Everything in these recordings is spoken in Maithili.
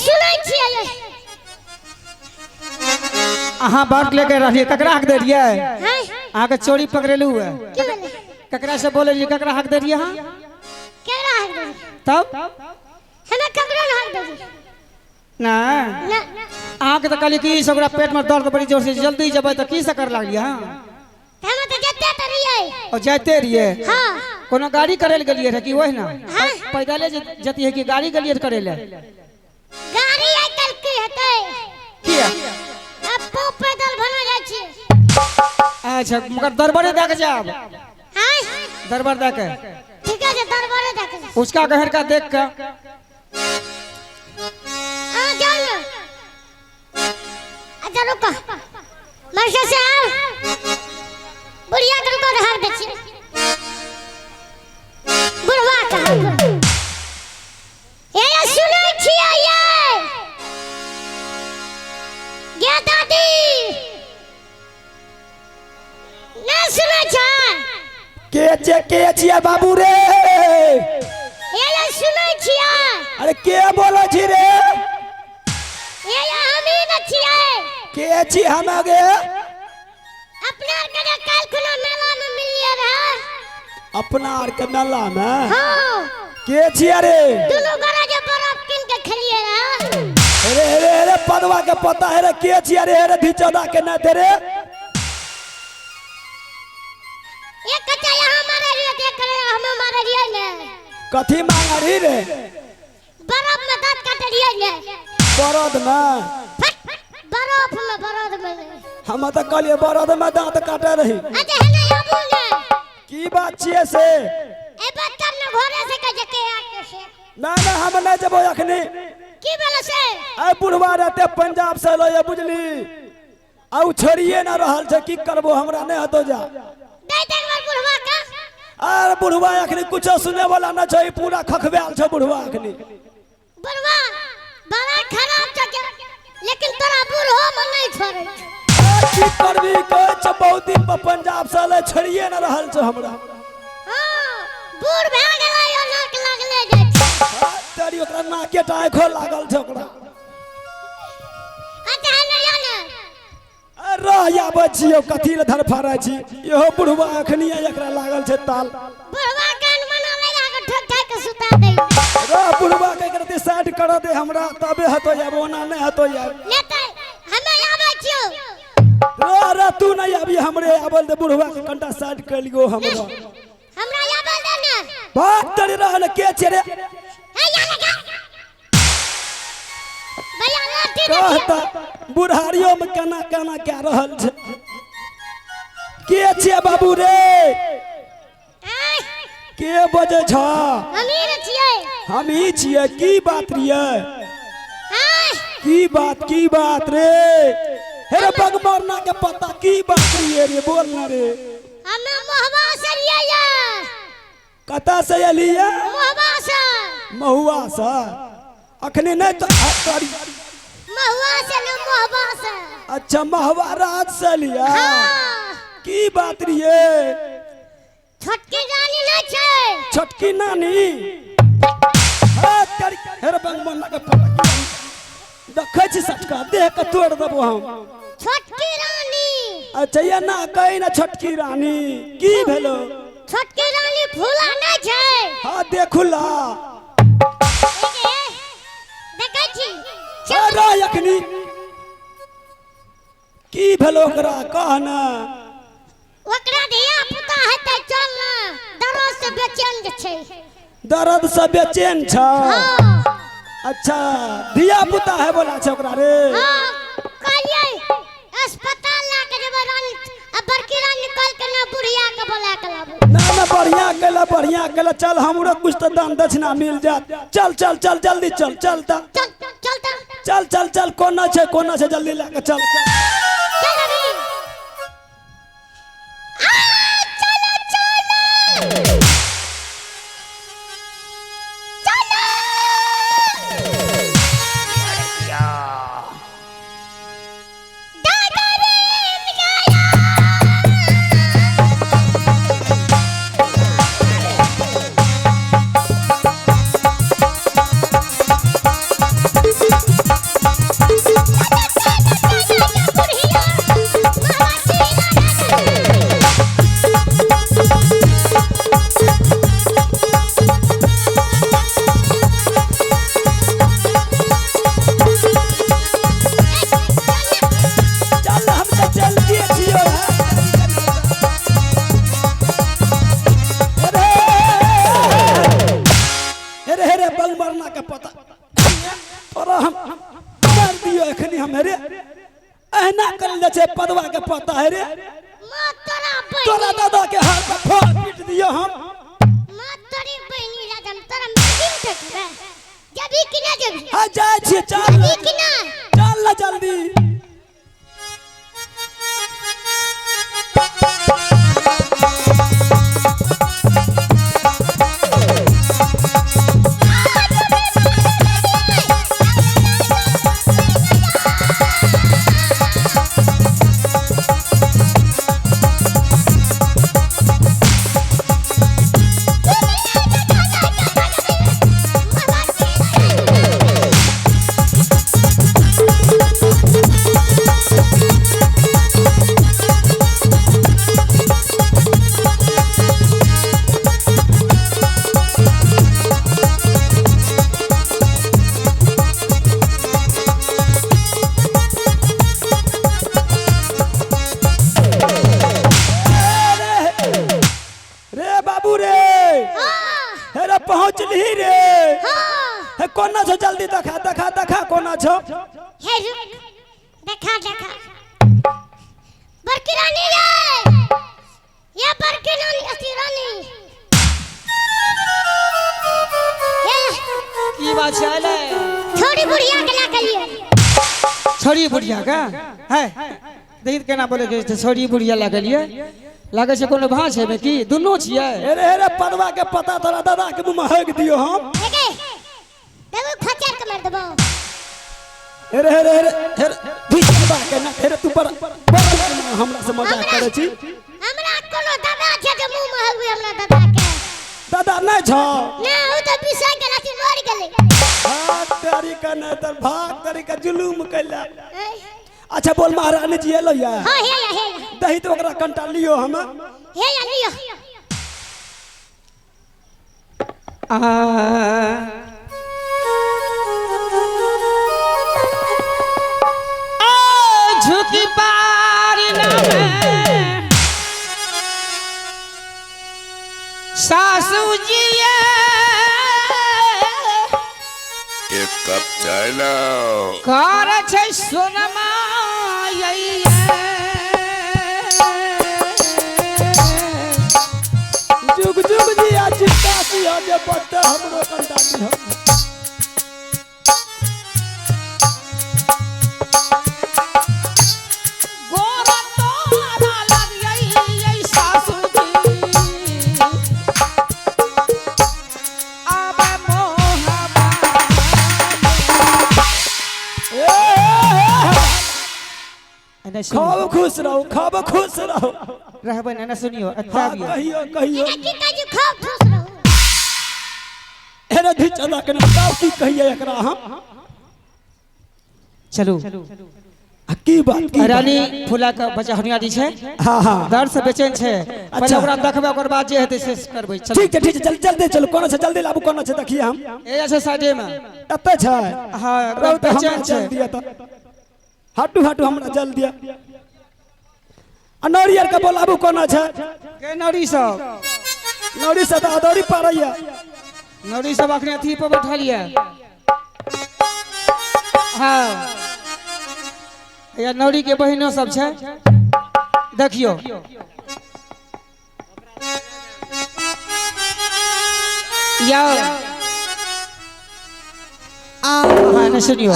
सुनै छियै। अहाँ बात लेके रहलियै, ककरा हक दे रहियै? हैं? अहाँके चोरी पकड़ेलू है। की भेलै? ककरा से बोले रहियै, ककरा हक दे रहियै अहाँ? केकरा हक दे? तब हमे ककरो न हक दे। ना ना। अहाँके तऽ कहलियै कि ओकरा पेट में दर्द बड़ी जोर से, जल्दी जेबै तऽ की से कर लागलियै अहाँ? हमे तऽ जते तऽ रहियै। और जाइते रहियै? हाँ। कोनो गाड़ी करे लए गेलियै रहए कि वही ना? हाँ। पैदले जतियै कि गाड़ी गेलियै करे लए? गाड़ी आइ काल्हि की हेतै? किया? आब पाँव पैदल भना जाइ छियै। अच्छा, मगर दरबारे दए के जायब? आँय? दरबार दए के। ठीके छै, दरबारे दए के। उसका गहरका देख के। अहाँ जाउ ने। अच्छा रुको मास्टर साहब, बुढ़िया के रुको, हार दै छियै बुढ़वा के। हे ये सुनै छियै ये गे दादी, नहि सुनै छै? के छै, के छियै बाबू रे? हे ये सुनै छियै? अरे के बोलै छी रे? हे ये हमही ने छियै। के छी हम आगे? अपना आरके जे काल्हि खुना मेला में मिलिए रहे। अपना आर के मेला में? हाँ। के छियै रे? दुनू गोरा जे बर्फ कीन के खेलिए रहे। अरे अरे अरे, पदवा के पता है रे, के छियै रे? रे धिचौदा के ना दे रे। एक कच्चा यहाँ मारे रहिए, एक करे हमें मारे रहिए ने। कथी मांग रही रे? बर्फ में दांत काटे रहिए ने। बरद में? फट, बर्फ में, बरद में। हम तऽ कहलियै बरद में दांत काटे रही। अच्छा है ना, आबू ने। की बात छियै से? ए बात तब ने घरे से कहे के आके से। ना ना, हम नहीं जेबो अखनी। की बोले से? आइ बुढ़वा रहते पंजाब से एलो बुझली, आ उ छोड़िए ना रहल छै, की करबो, हमरा नहीं हतो जा। दे दे एक बार बुढ़वा का। अरे बुढ़वा अखनी कुछो सुने वाला न छै, पूरा खखबायल छै बुढ़वा अखनी। बुढ़वा बड़ा खराब छै, लेकिन तोरा बूढ़ो में नहीं छोड़े छौ। की करबी, कहै छै बहुत दिन पर पंजाब से एलै, छोड़िए ना रहल छै हमरा। हाँ, बूढ़ भए गेलै, नाक लागले जाइ छै। हाँ, तेरी ओकरा नाके टा आँखो लागल छै ओकरा। अच्छा है ना, या ने। रह आबै छियौ, कथी लए धरफड़ाइ छी? इहो बुढ़वा अखनी एकरा लागल छै ताल। बुढ़वा कान मना लगा के ठोक ठाक के सुता दे। रह, बुढ़वा के एकरा साइड कर दे हमरा, तबे हतो जाब, ओना नहीं हतो जाब। ने तऽ हमे आबै छियौ। रह रह, तू नहीं आबी, हमरे आबल दे, बुढ़वा के कनिटा साइड कर लियो हमरा। हमरा आबल दे ने। बात तरी रह ने, के छै रे? हे या लगा भैया लाठी दे। कहता बुढ़ारियो में केना केना कए रहल छै। के छियै बाबू रे? आँय? के बजै छ? हमही ने छियै। हमही छियै, की बात रियै? आँय? की बात, की बात रे? हे रे बगमरना के पता, की बात रियै रे? बोल ना रे। हमे महुआ से लियै ये। कतऽ से एलियै? महुआ से। महुआ से? अखनी नहीं तो सॉरी। महुआ से ने, महुआ से। अच्छा, महुआ राज से लिया? हाँ। की बात रियै? छोटकी रानी नहीं छै? छोटकी नानी, हे तेरी, हे रे बगमरना के पता, देखै छी सटका देह के तोड़ देबो हम। छोटकी रानी। अच्छा, ये ना कही ना, छोटकी रानी की भेलो? छोटकी रानी फूला नहीं छै? हाँ, देखुला। देखै छी। अरे अखनी की भेलो ओकरा, कह ना। ओकरा धिया पुता हेतै, चल ना, दर्द से बेचैन जे छै। दर्द से बेचैन छ? हाँ। अच्छा, धिया पुता है बोला छै ओकरा रे? हाँ, कहलियै अस्पताल ला के जेबै रानी आ बड़की रानी कल के ना बुढ़िया के बोला के लाबू। ना ना, बढ़िया केला, बढ़िया केला। चल, हमरो कुछ तो दान दक्षिणा मिल जात। चल चल चल, जल्दी चल, चल त। चल चल त। चल चल चल, कोना छै, कोना छै, जल्दी लए के चल। चल अभी। आ चल चल चल। दादा गया। हम मार दियो एखनी हम रे। एहना करल जाइ छै पदवा के पता है रे। माँ तोरा तोरा बहिनी दादा के हाथ पर फोड़ पीट दियो हम। माँ तोरी बहिनी राजम तोरा मेरी उठे रे। जबी कि ना जबी? हाँ जाइ छियै, चल जबी कि ना? चल ना जल्दी। रे बाबू रे, हे रे पहुँचली रे। हे कोना छो जल्दी देखा देखा देखा कोना छो। हे रुक, देखा देखा बड़की रानी रे, ये बड़की रानी अति रानी। हे की बात छै अयलै? छोड़ी बुढ़िया के ला के लिए। छोड़ी बुढ़िया का है देखी केना बोले के छोड़ी बुढ़िया ला के लिए लागै छै कोनो भाँज हेबै की दुनू छियै। अरे अरे पदवा के पता तोरा दादा के मुँह में हग दियो हम। हे देखो खचर के मार देबो। अरे अरे अरे अरे धिचबा के ना अरे तू बड़ बड़ हमरा से मजाक करै छी। हमरा कोनो दादा छै जे मुँह में हगबे हमरा दादा के? दादा नहीं छौ ना, उ त बिसै गेल अथी मर गेलै। भाग तारी का ना तर भाग तारी का जुलूम कैला। अच्छा बोल महारानी जी एलो या? हां हे या हे दही तो ओकरा कंटा लियो हम। हे या लियो। आ झुकी पारी नामे सासू जी एक कप चाय लाओ। कर छै सोनमा जुग जुग जी आ चिंता सी जे बत्ते हमरो कंटा लियो। खूब खुश रहो, खूब खुश रहो। रहबै ना सुनियो अच्छा कहियो कहियो की काजू खूब खुश रहो। अरे धिचला के ना की कहिए एकरा हम। चलू आ की बात की रानी फुला के बच्चा हनिया दी छै। हां हां दर्द से बेचैन छै। पहिले ओकरा देखबै ओकर बाद जे हेतै से करबै। ठीक छै ठीक छै, जल्दी जल्दी चलू। कोनो छै जल्दी लाबू, कोनो छै देखिए हम। ए छै साइडे में एते छै। हां बेचैन छै। जल्दी त हटू हटू हमरा जल्दी। आ नौरी आर के बोलाबू कोना छै? के नौरी सब? नौरी सब तऽ अदौरी पारैया। नौरी सब अखने अथी पर बैठल ये। हाँ या नौरी के बहिनो सब छै देखियो। या हाँ न सुनियो।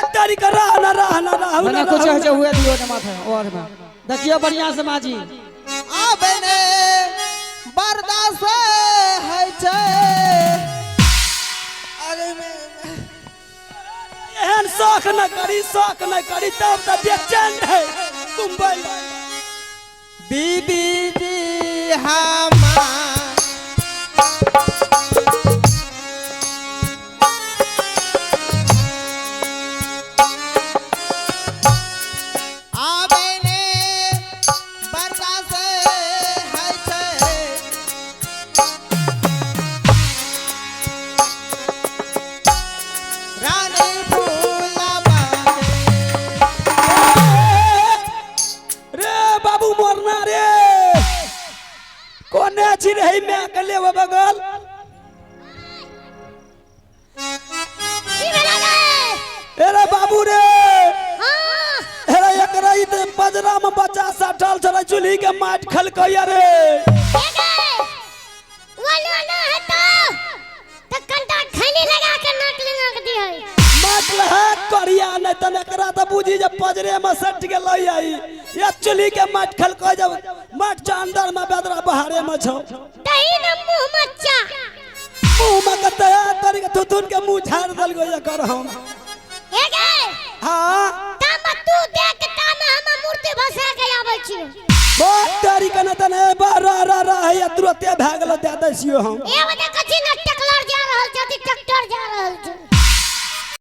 तारी का रह ना रह ना रह ना कुछ है हुए दियो ना माथा और में देखियो बढ़िया से माँ जी। आबे ने बर्दाश्त है छै। अरे में एहन शौक न करी, शौक न करी तब त बेचैन है मुंबई। दीदी जी हमार कोने छी रही मैं के लेब बगल। चूल्ही के माटि खलकै रे। ए गे, ओना ना हेतौ तऽ कनिटा खैनी लगा के नाक लगा दिहै। माटि लहे करिया नहि तन एकरा तऽ बुझी जे पजरे में सट गेलै आई। ये चूल्ही के माटि खलकै जब माटि छौ अंदर में बेदरा बाहरे में छौ। दही ने मुँह में चा। मुँह में कते तोरी के थुथुन के मुँह झाड़ देलको एकर हम। ए गे, हाँ तामे तू देख, तामे हम मूर्ति भसा के आबै छी। बहुत तोरी के न तने बा रा रा रा है तुरते भए गेलो दे दै छियो हम। ए बजे